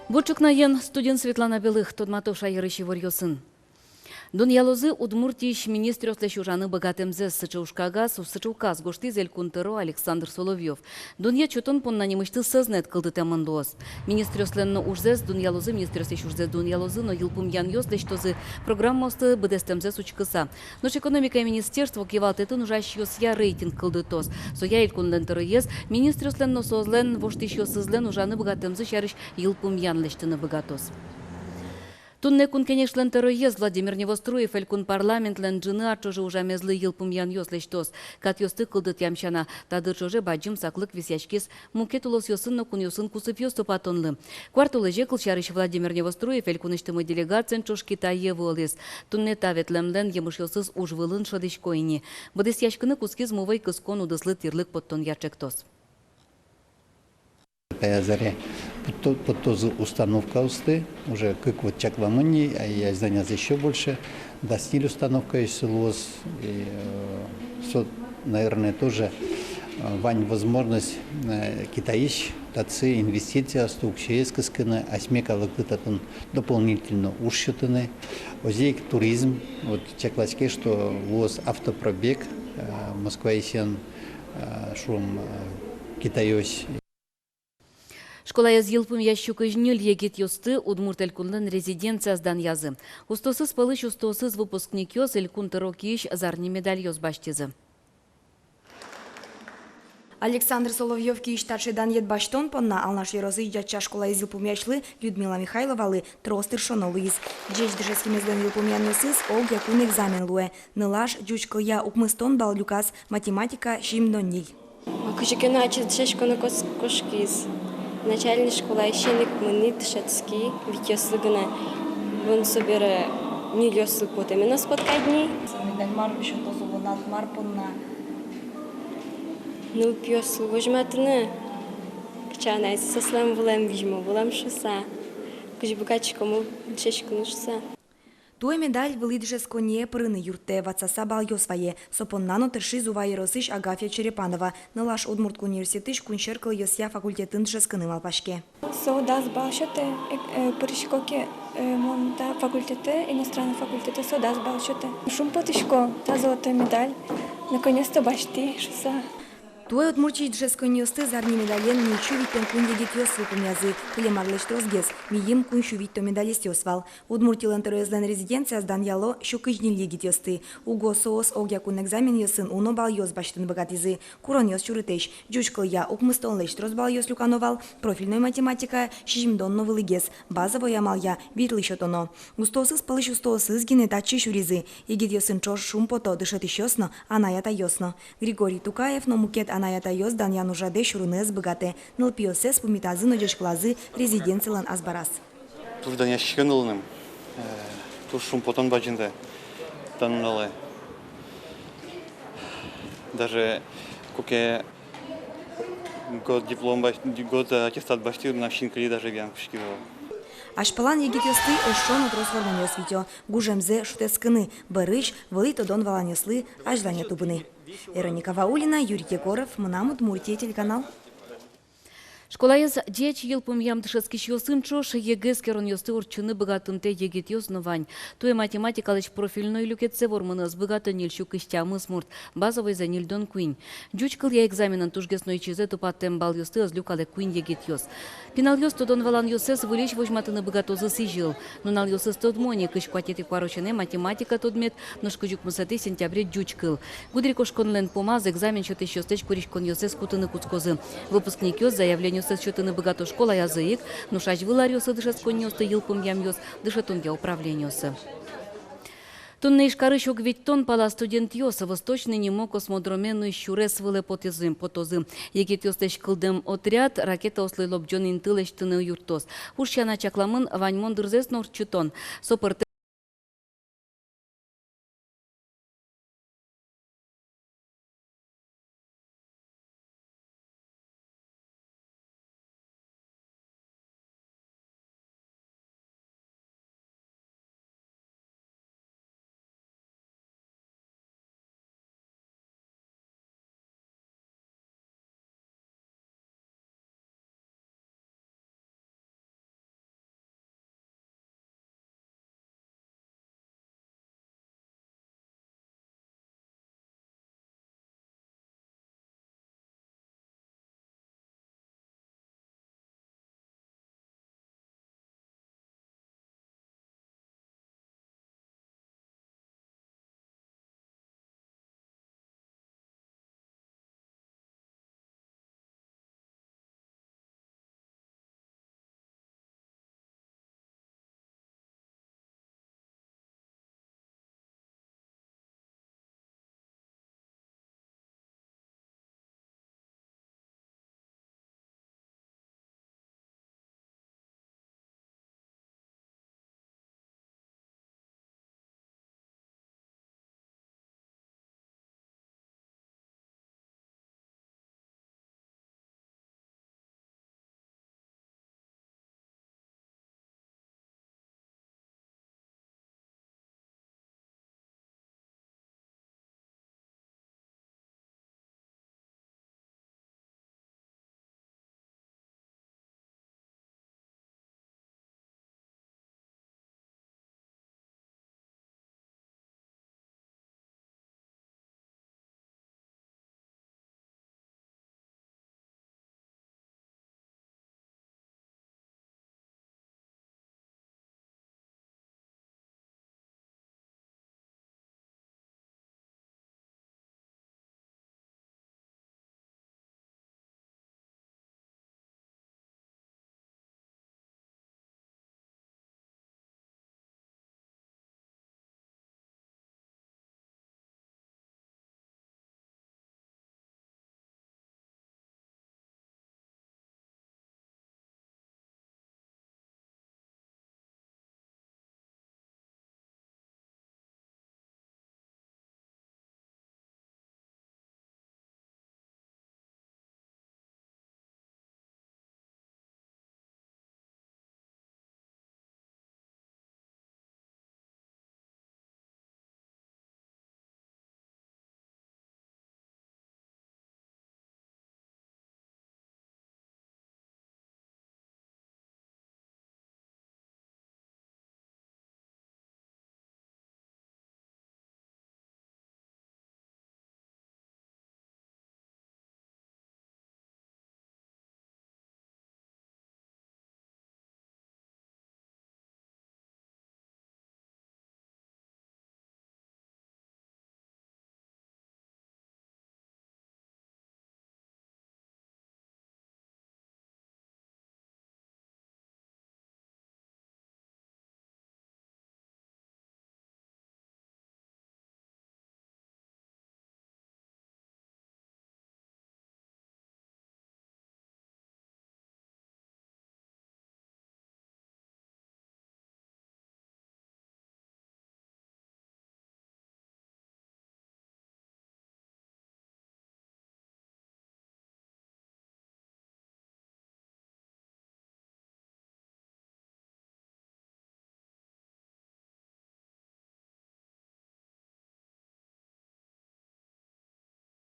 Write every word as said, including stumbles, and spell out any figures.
Бур ӵукнаен! Студиын Светлана Белых. Тодмато шаерысь иворъёсын. Дунъялозы Удмуртиысь министръёслэсь ужаны быгатэмзэс. Сыӵе уж кагаз, сыӵе указ гожтӥз Элькун тӧро Александр Соловьёв. Дунъет сётон понна нимысьтыз сӧзнэт кылдытэмын луоз. Министръёслэн но ужзэс дунъялозы, министръёслэсь ужзэс дунъялозы но йылпумъянъёс лэсьтозы, программаосты быдэстэмзэс учкыса. Нош экономикая министерство кивалтэтын ужасьёсъя рейтинг кылдытоз. Соя Элькунлэн тӧроез министръёслэн но соослэн воштӥсьёсызлэн ужаны быгатэмзы сярысь йылпумъян лэсьтыны быгатоз. Туннэ Кун Кенешлэн тӧроез Владимир Невоструев Элькун парламентлэн ӝыны ар ӵоже ужамезлы йылпумъянъёс лэсьтоз. Катъёсты кылдытъям сяна, та дыр ӵоже бадӟым саклык висъяськиз мукет улосъёсын но кунъёсын кусыпъёс тупатонлы. Куартолэзе, кылсярысь, Владимир Невоструев Элькунысьтымы делегациен ӵош Китае вуылӥз. Туннэ та ветлэмлэн емышъёсыз уж вылын шӧдӥсько ини. Быдэсъяськыны кутскиз мувӧй кыскон удыслы тӥрлык поттонъя ӵектос. Таяз аре потто-, поттозы установкаосты, уже кык вот чакламын ни, а и азьланяз ещё больше, дас ньыль установкаос луоз, и, э, со, наверное, тоже, э, вань возможность, э, Китайысь татчы инвестициосты уксёез кыскыны, асьме калыклы татын дополнительно уж сётыны. Озьы ик туризм, вот чаклаське, что луоз автопробег, э, Москваысен, э, шуом, э, Китайёзь. Школаез йылпумъясь сю кызь ньыль егитъёсты Удмурт Элькунлэн резиденцияз данъязы. Устоосыз пӧлысь устоосыз, выпускникъёс Элькун тӧро киысь зарни медальёс басьтӥзы. Александр Соловьёв киысь таӵе данъет басьтон понна Алнаш ёросысь Ӟатча школаез йылпумъясьлы Людмила Михайловалы трос тыршоно луиз. Ӟеч дышетскемезлэн йылпумъянъёсыз огъякун экзамен луэ. Нылаш ӟуч кылъя укмыстон балл люказ, математика — сизьымдон ньыль. Кызьы ке но ачиз дышетскыны кос-, кошкиз. Начальной школаысен ик мынӥ, дышетски витьёслы гинэ. Вон собере ньыльёслы потэ, мон нош кадь ни. Медаль мар сётоз улонад, мар понна? Нылпиослы возьматыны, кыӵе анайзы соослэн вылэм, визьмо вылэм шуыса, кызьы быгатӥськом дышетскыны шуыса. Туэ медаль вылӥ дышетсконние пырыны юрттэ, ватсаса баллъёс вае. Со понна но тыршиз Ува ёросысь Агафья Черепанова. Нылаш Удмурт кун университетысь кунсьӧр кылъёсъя факультетын дышетскыны малпаське. Со дас балл сётэ, э, э, пырисько ке, э, мон та факультетэ, иностранный факультетэ, со дас балл сётэ. Шумпотӥсько, та золотой медаль наконец-то басьтӥ шуыса. Туэ Удмуртиысь дышетсконниосты зарни медален ньыль сю витьтон куинь егитъёс йылпумъязы, кылем арлэсь тросгес, мийым куинь сю витьтон медалистъёс вал. Удмуртилэн тӧроезлэн резиденцияз данъяло сю кызь ньыль егитъёсты. Уго соос огъякун экзаменъёсын уно баллъёс басьтыны быгатӥзы. Куронъёс чурытэсь: ӟуч кылъя укмыстонлэсь трос баллъёс люкано вал, профильной математикая сизьымдон но вылӥгес, базовой амалъя витьлы сётоно. Устоосыз пӧлысь устоосыз гинэ татчы сюризы. Егитъёсын ӵош шумпото дышетӥсьёс но, анай-атайёс но. Григорий Тукаев но мукет анай-атайёс данъян ужрадэ сюрыны ӧз быгатэ. Нылпиоссэс пумитазы но ӟечкылазы резиденцилэн азбараз. Туж данъяськисько нылыным, э, туж шумпотон бадӟымдэ та нуналэ. Даже куке год диплом бась-, год, э, аттестат басьтӥ, мынам синкылий даже виян кутски вал. Азьпалан егитъёсты эшшо но трос вормонъёс витё. Гужемзэ шутэтскыны, бӧрысь вылӥ тодон-валанъёслы азьлане тубыны. Вероника Ваулина, Юрий Егоров, «Мынам Удмуртие» телеканал. Школаез ӟеч йылпумъям дышетскисьёсын ӵош ЕГЭ эскеронъёсты ортчыны быгатымтэ егитъёс но вань. Туэ математикалэсь профильной люкетсэ вормыны ӧз быгатэ ньыль сю кызь тямыс мурт, базовойзэ — ньыльдон куинь. Ӟуч кылъя экзаменын тужгес но ичизэ тупатэм баллъёсты ӧз люкалэ куинь егитъёс. Пиналъёс тодон-валанъёссэс выльысь возьматыны быгатозы сӥзьыл. Нуналъёсыз тодмо ни: кызь куатетӥ куарусёнэ математика тодмет, нош кызь укмысэтӥ сентябре ӟуч кыл. Гудырикошконлэн пумаз экзамен сётӥсьёслэсь куриськонъёссэс кутыны кутскозы. Выпускникъёс заявлениоссэс сётыны быгато школаязы ик, нош азьвыл аръёсы дышетсконниосты йылпумъямъёс — дышетонъя управлениосы. Туннэ Ижкарысь ог витьтон пала студентъёс Восточный нимо космодроме нуись сюрес вылэ потӥзы, потозы. Егитъёслэсь кылдэм отряд ракетаослы лобӟон инты лэсьтыны юрттоз. Уж сяна, чакламын ваньмон дырзэс но ортчытон. Со пӧртэм